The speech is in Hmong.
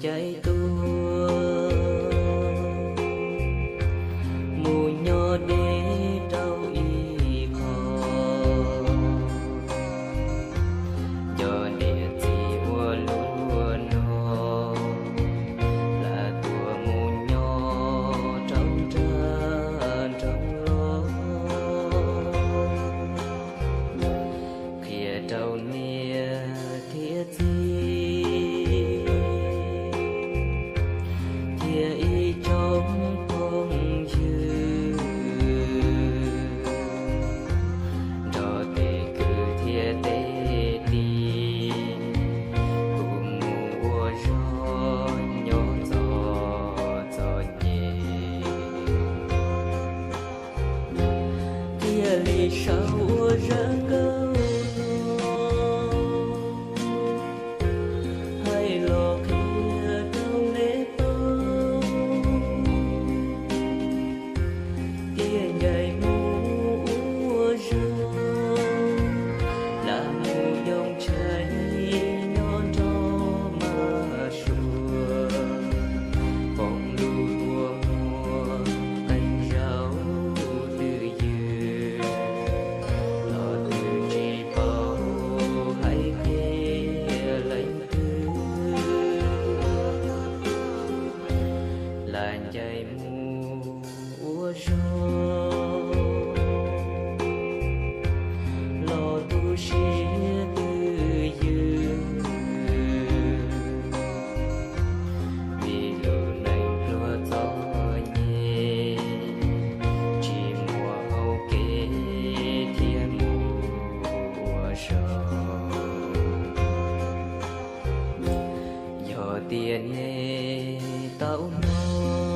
Caij tuag mus nyob deb rau ib qho, cov niam txiv ua luaj no, lam tuaj mus nyob rau nrag nroog los, qhia rau niam thiab txiv thiab ib tsoom phooj ywg, nrog tej kwv thiab tej tij, kuv mus ua zog nyob txog txom nyem, thiaj li sawv ua zaj nkauj no hais los qhia rau nej paub, thiaj ncaim mus ua zog, lam mus yoo tshais nyob nrog mas suav, poob lub kua muag qee zaug twj ywm, los twb tsis paub hais tias leej twg, lam ncaim mus ua zog los tu siab twj ywm, vim lub neej pluag txom nyem, tsis muaj hauv kev thiaj mus ua zog. Yog tias nej tau hnov